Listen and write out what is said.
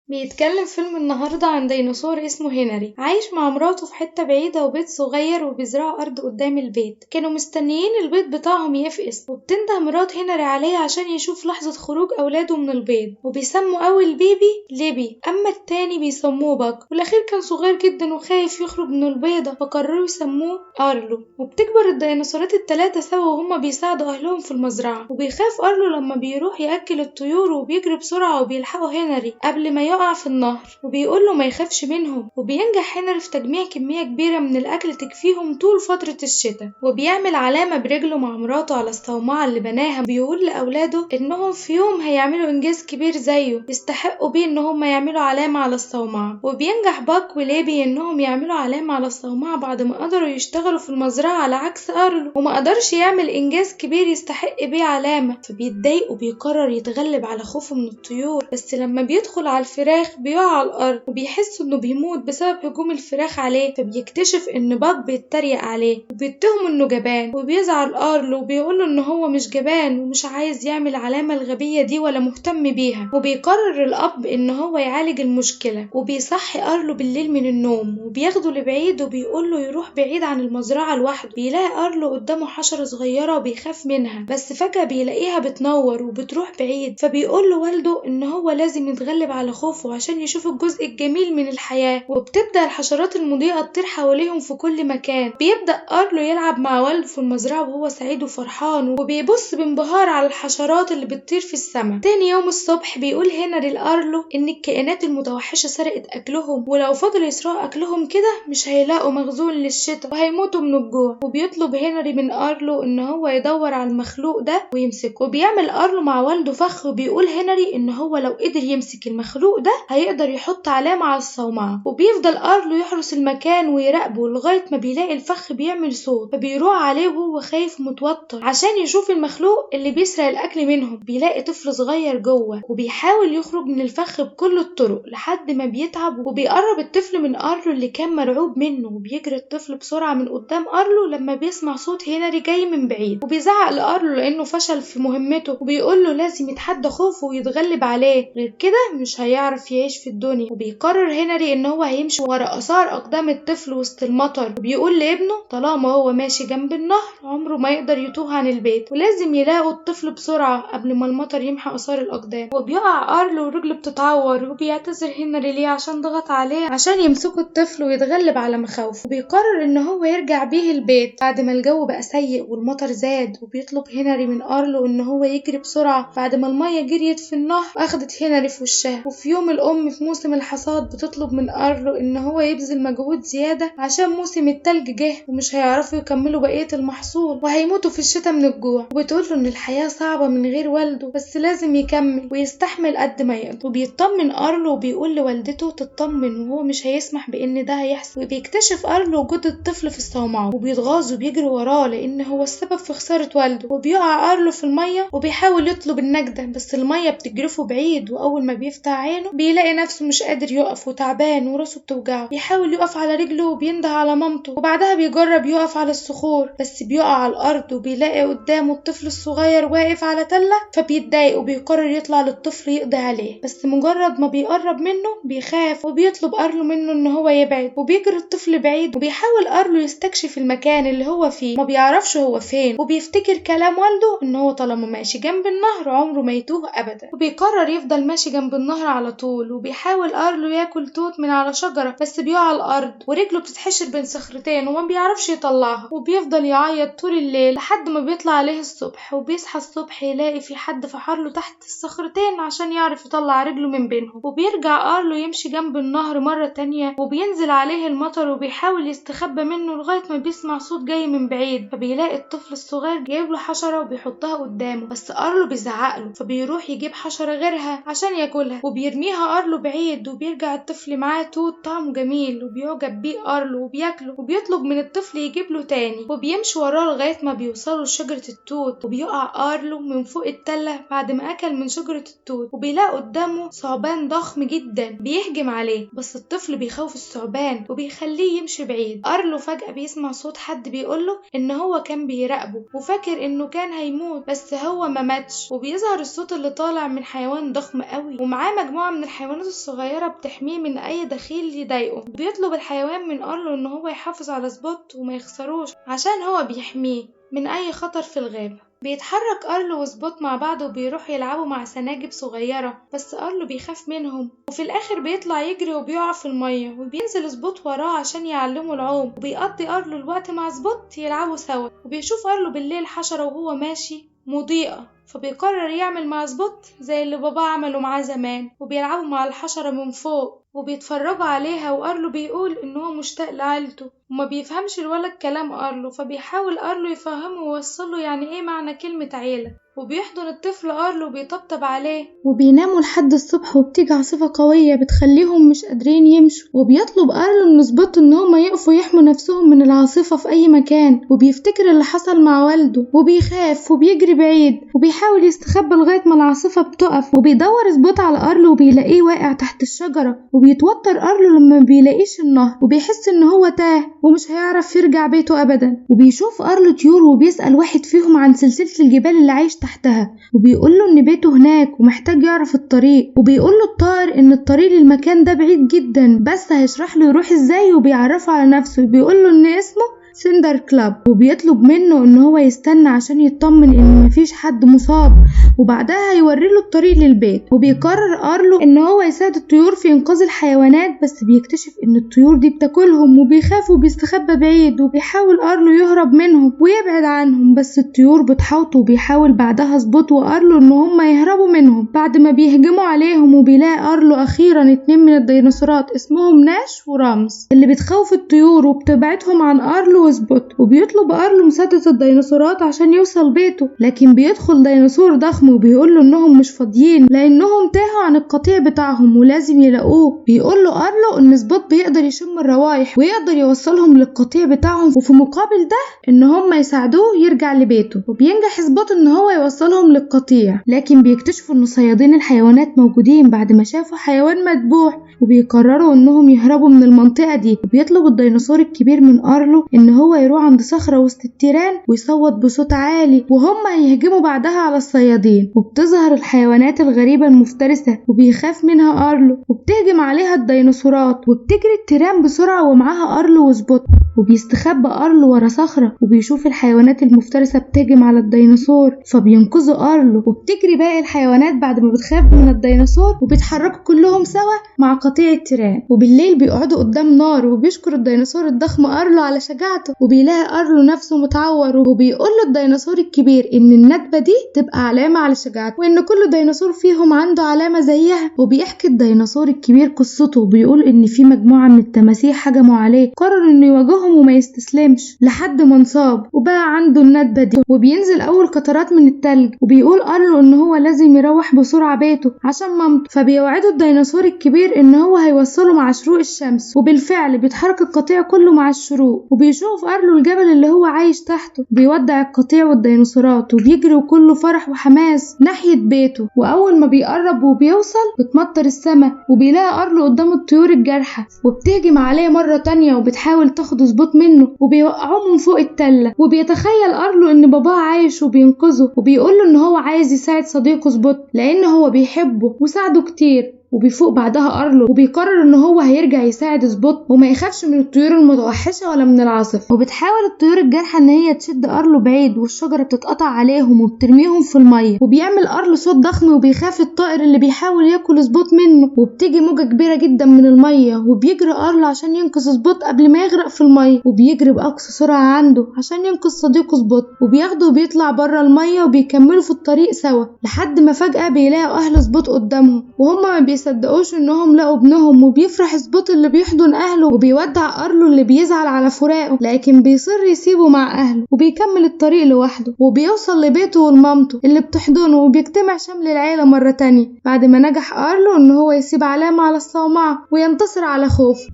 بيتكلم فيلم النهاردة عن ديناصور اسمه هنري، عايش مع مراته في حتة بعيدة وبيت صغير وبيزرعوا أرض قدام البيت. كانوا مستنيين البيض بتاعهم يفقس، وبتنده مرات هنري عليه عشان يشوف لحظة خروج أولاده من البيض، وبيسموا أول baby ليبي، أما التاني بيسموه باك، والأخير كان صغير جدا وخايف يخرج من البيضة فقرروا يسموه أرلو. وبتكبر الديناصورات التلاتة سوا وهما بيساعدوا أهلهم في المزرعة، وبيخاف أرلو لما بيروح يأكل الطيور وبيجري بسرعة وبيلحقه هنري قبل ما يقع في النهر، وبيقول له ما يخافش منهم. وبينجح هنري في تجميع كمية كبيرة من الأكل تكفيهم طول فترة الشتاء، وبيعمل علامة برجله مع مراته على الصومعة اللي بناها، بيقول لأولاده إنهم في يوم هيعملوا إنجاز كبير زيه يستحقوا بيه إن هم يعملوا علامة على الصومعة. وبينجح باك وليبي إنهم يعملوا علامة على الصومعة بعد ما قدروا يشتغلوا في المزرعة، على عكس أرلو وما قدرش يعمل إنجاز كبير يستحق بيه علامة، فبيتضايق وبيقرر يتغلب على خوفه من الطيور. بس لما بيدخل على الفراخ بيقع على الأرض وبيحس إنه بيموت بسبب هجوم الفراخ عليه، فبيكتشف إن باك بيتريق عليه وبيتهمه إنه جبان، وبيزعل أرلو وبيقوله إن هو مش جبان ومش عايز يعمل العلامة الغبية دي ولا مهتم بيها. وبيقرر الأب إن هو يعالج المشكلة، وبيصحي أرلو بالليل من النوم وبياخده لبعيد وبيقوله يروح بعيد عن المزرعة لوحده. بيلاقي أرلو قدامه حشرة صغيرة وبيخاف منها، بس فجأة بيلاقيها بتنور وبتروح بعيد، فبيقول له والده إن هو لازم يتغلب على خوفه عشان يشوف الجزء الجميل من الحياة. وبتبدأ الحشرات المضيئة تطير حواليهم في كل مكان. بيبدأ أرلو يلعب مع والده في المزرعة وهو سعيد وفرحان، وبيبص بانبهار على الحشرات اللي بتطير في السماء. تاني يوم الصبح بيقول هنري لأرلو إن الكائنات المتوحشة سرقت أكلهم، ولو فضلوا يسرقوا أكلهم كده مش هيلاقوا مخزون للشتاء وهيموتوا من الجوع. وبيطلب هنري من أرلو إن هو يدور على المخلوق ده ويمسكه، وبيعمل أرلو مع والده فخ، وبيقول هنري إن هو لو قدر يمسك المخلوق ده هيقدر يحط علامة على الصومعة. وبيفضل أرلو يحرس المكان ويراقبه لغاية ما بيلاقي الفخ بيعمل صوت، فبيروح عليه وهو خايف ومتوتر عشان يشوف المخلوق اللي بيسرق الأكل منهم. بيلاقي طفل صغير جوه وبيحاول يخرج من الفخ بكل الطرق لحد ما بيتعب، وبيقرب الطفل من أرلو اللي كان مرعوب منه، وبيجري الطفل بسرعة من قدام أرلو لما بيسمع صوت هنري جاي من بعيد، وبيزعق لأرلو لأنه فشل في مهمته، وبيقول له لازم يتحدى خوفه ويتغلب عليه، غير كده مش هيعرف يعيش في الدنيا. وبيقرر هنري إن هو هيمشي ورا آثار أقدام الطفل وسط المطر، وبيقول لابنه طالما هو ماشي جنب النهر عمره ما يقدر يتوه عن البيت، ولازم يلاقوا الطفل بسرعة قبل ما المطر يمحى آثار الأقدام. وبيقع أرلو ورجله بتتعور، وبيعتذر هنري ليه عشان ضغط عليه عشان يمسكوا الطفل ويتغلب على مخاوفه، وبيقرر إن هو يرجع بيه البيت بعد ما الجو بقى سيء والمطر زاد. وبيطلب هنري من أرلو إن هو يجري بسرعة بعد ما المية جريت في النهر وأخدت هنري في وشها. وفي يوم الأم في موسم الحصاد بتطلب من أرلو إن هو يبذل مجهود زيادة عشان موسم التلج جه ومش هيعرفوا يكملوا بقية المحصول وهيموتوا في الشتاء من الجوع، وبتقوله إن الحياة صعبة من غير والده بس لازم يكمل ويستحمل قد ما يقدر. وبيطمن أرلو وبيقول لوالدته تطمن وهو مش هيسمح بإن ده هيحصل. وبيكتشف أرلو وجود الطفل في الصومعة وبيتغاظ وبيجري وراه لأن هو السبب في خسارة والده. وبيقع أرلو في المية وبيحاول يطلب النجدة بس المية بتجرفه بعيد، وأول ما بيفتح عينه بيلاقي نفسه مش قادر يقف وتعبان وراسه بتوجعه. بيحاول يقف على رجله وبينده على مامته، وبعدها بيجرب يقف على الصخور بس بيقع على الأرض، وبيلاقي قدامه الطفل الصغير واقف على تلة، فبيتضايق وبيقرر يطلع للطفل يقضي عليه. بس مجرد ما بيقرب منه بيخاف وبيطلب أرلو منه إن هو يبعد، وبيجري الطفل بعيد. وبيحاول أرلو يستكشف المكان اللي هو فيه، ما بيعرفش هو فين، وبيفتكر كلام والده إن هو طالما ماشي جنب النهر عمره ما يتوه أبدا، وبيقرر يفضل ماشي جنب النهر على طول. وبيحاول أرلو ياكل توت من على شجرة بس بيقع على الأرض ورجله بتتحشر بين صخرتين وما بيعرفش يطلعها، وبيفضل يعيط طول الليل لحد ما بيطلع عليه الصبح. وبيصحى الصبح يلاقي في حد فحر له تحت الصخرتين عشان يعرف يطلع رجله من بينهم. وبيرجع أرلو يمشي جنب النهر مرة تانية وبينزل عليه المطر وبيحاول يستخبى منه لغاية ما بيسمع صوت جاي من بعيد، فبيلاقي الطفل الصغير جايب له حشرة وبيحطها قدامه، بس أرلو بيزعق له فبيروح يجيب حشرة غيرها عشان ياكلها، وبيرميها أرلو بعيد. وبيرجع الطفل معاه توت طعمه جميل وبيعجب بيه أرلو وبياكله، وبيطلب من الطفل يجيب له تاني، وبيمشي وراه لغاية ما بيوصلوا لشجرة التوت. وبيقع أرلو من فوق التلة بعد ما أكل من شجرة التوت، وبيلاقي قدامه ثعبان ضخم جدا بيهجم عليه، بس الطفل بيخوف الثعبان وبيخليه يمشي بعيد. أرلو فجأة بيسمع صوت حد بيقوله إن هو كان بيراقبه وفاكر إنه كان هيموت بس هو ما ماتش، وبيظهر الصوت اللي طالع من حيوان ضخم قوي ومعاه مجموعة من من الحيوانات الصغيرة بتحميه من أي دخيل يضايقه. بيطلب الحيوان من أرلو إن هو يحافظ على سبوت وما يخسروش عشان هو بيحميه من أي خطر في الغابة. بيتحرك أرلو وسبوت مع بعض وبيروحوا يلعبوا مع سناجب صغيرة، بس أرلو بيخاف منهم، وفي الآخر بيطلع يجري وبيقع في المية، وبينزل سبوت وراه عشان يعلمه العوم. وبيقضي أرلو الوقت مع سبوت يلعبوا سوا. وبيشوف أرلو بالليل حشرة وهو ماشي مضيئة، فبيقرر يعمل مع سبوت زي اللي باباه عمله معاه زمان، وبيلعبوا مع الحشرة من فوق وبيتفرجوا عليها. وأرلو بيقول إن هو مشتاق لعيلته، وما بيفهمش الولد كلام أرلو، فبيحاول أرلو يفهمه ويوصله يعني إيه معنى كلمة عيلة. وبيحضن الطفل أرلو وبيطبطب عليه، وبيناموا لحد الصبح. وبتيجي عاصفة قوية بتخليهم مش قادرين يمشوا، وبيطلب أرلو من سبوت إن هما يقفوا يحموا نفسهم من العاصفة في أي مكان. وبيفتكر اللي حصل مع والده وبيخاف وبيجري بعيد وبيحاول يستخبى لغاية ما العاصفة بتقف. وبيدور سبوت على أرلو وبيلاقيه واقع تحت الشجرة، وبيتوتر أرلو لما بيلاقيش النهر، وبيحس إن هو تاه ومش هيعرف يرجع بيته أبدا. وبيشوف أرلو طيور وبيسأل واحد فيهم عن سلسلة الجبال اللي عايش تحتها، وبيقول له إن بيته هناك ومحتاج يعرف الطريق. وبيقول له الطائر إن الطريق للمكان ده بعيد جدا، بس هيشرح له يروح إزاي، وبيعرفه على نفسه وبيقول له إن اسمه سندر كلاب، وبيطلب منه إن هو يستنى عشان يطمن إن مفيش حد مصاب، وبعدها هيوري له الطريق للبيت. وبيقرر أرلو إن هو يساعد الطيور في إنقاذ الحيوانات، بس بيكتشف إن الطيور دي بتاكلهم وبيخاف وبيستخبى بعيد. وبيحاول أرلو يهرب منهم ويبعد عنهم، بس الطيور بتحاوطه، وبيحاول بعدها سبوت وأرلو إن هما يهربوا منهم بعد ما بيهجموا عليهم. وبيلاقي أرلو أخيرا 2 من الديناصورات اسمهم ناش ورامز اللي بتخوف الطيور وبتبعدهم عن أرلو وسبوت. وبيطلب أرلو مساعدة الديناصورات عشان يوصل بيته، لكن بيدخل ديناصور ضخم وبيقول له انهم مش فاضيين لانهم تاهوا عن القطيع بتاعهم ولازم يلاقوه. بيقول له أرلو ان سبوت بيقدر يشم الروايح ويقدر يوصلهم للقطيع بتاعهم، وفي مقابل ده ان هم يساعدوه يرجع لبيته. وبينجح سبوت ان هو يوصلهم للقطيع، لكن بيكتشفوا ان صيادين الحيوانات موجودين بعد ما شافوا حيوان مذبوح، وبيقرروا انهم يهربوا من المنطقة دي. وبيطلب الديناصور الكبير من أرلو ان هو يروح عند صخرة وسط التيران ويصوت بصوت عالي، وهم هيهجموا بعدها على الصيادين. وبتظهر الحيوانات الغريبة المفترسة وبيخاف منها أرلو، وبتهجم عليها الديناصورات، وبتجري التيران بسرعة ومعاها أرلو وسبوت. وبيستخبى أرلو ورا صخرة وبيشوف الحيوانات المفترسة بتهجم على الديناصور، فبينقذوا أرلو. وبتجري باقي الحيوانات بعد ما بتخاف من الديناصور، وبيتحركوا كلهم سوا مع قطيع التيران. وبالليل بيقعدوا قدام نار وبيشكر الديناصور الضخم أرلو على شجاعته، وبيلاقي أرلو نفسه متعور، وبيقول له الديناصور الكبير إن الندبة دي تبقى علامة على شجاعته، وإن كل ديناصور فيهم عنده علامة زيها. وبيحكي الديناصور الكبير قصته، وبيقول إن في مجموعة من التماسيح هجموا عليه، قرر إنه يواجههم وما يستسلمش لحد ما انصاب وبقى عنده الندبة دي. وبينزل أول قطرات من التلج، وبيقول أرلو إن هو لازم يروح بسرعة بيته عشان مامته، فبيوعده الديناصور الكبير إن هو هيوصله مع شروق الشمس. وبالفعل بيتحرك القطيع كله مع الشروق، وبيشوف أرلو الجبل اللي هو عايش تحته. بيودع القطيع والديناصورات وبيجري وكله فرح وحماس ناحية بيته. وأول ما بيقرب وبيوصل بتمطر السما، وبيلاقي أرلو قدام الطيور الجارحة، وبتهجم عليه مرة تانية وبتحاول تاخد سبوت منه، وبيوقعوه من فوق التلة. وبيتخيل أرلو إن باباه عايش وبينقذه، وبيقوله إن هو عايز يساعد صديقه سبوت لأن هو بيحبه وساعده كتير. وبيفوق بعدها أرلو وبيقرر ان هو هيرجع يساعد سبوت وما يخافش من الطيور المتوحشة ولا من العاصفة. وبتحاول الطيور الجارحة ان هي تشد أرلو بعيد، والشجرة بتتقطع عليهم وبترميهم في المية. وبيعمل أرلو صوت ضخم وبيخاف الطائر اللي بيحاول ياكل سبوت منه، وبتيجي موجة كبيرة جدا من المية، وبيجري أرلو عشان ينقذ سبوت قبل ما يغرق في المية، وبيجري بأقصى سرعة عنده عشان ينقذ صديقه سبوت، وبياخده وبيطلع بره المية وبيكملوا في الطريق سوا لحد ما فجأة بيلاقوا أهل سبوت قدامهم، وهم ما بيصدقوش انهم لقوا ابنهم. وبيفرح سبوت اللي بيحضن اهله، وبيودع أرلو اللي بيزعل على فراقه لكن بيصر يسيبه مع اهله، وبيكمل الطريق لوحده. وبيوصل لبيته ولمامته اللي بتحضنه، وبيجتمع شمل العيلة مرة تانية بعد ما نجح أرلو ان هو يسيب علامة على الصومعة وينتصر على خوفه.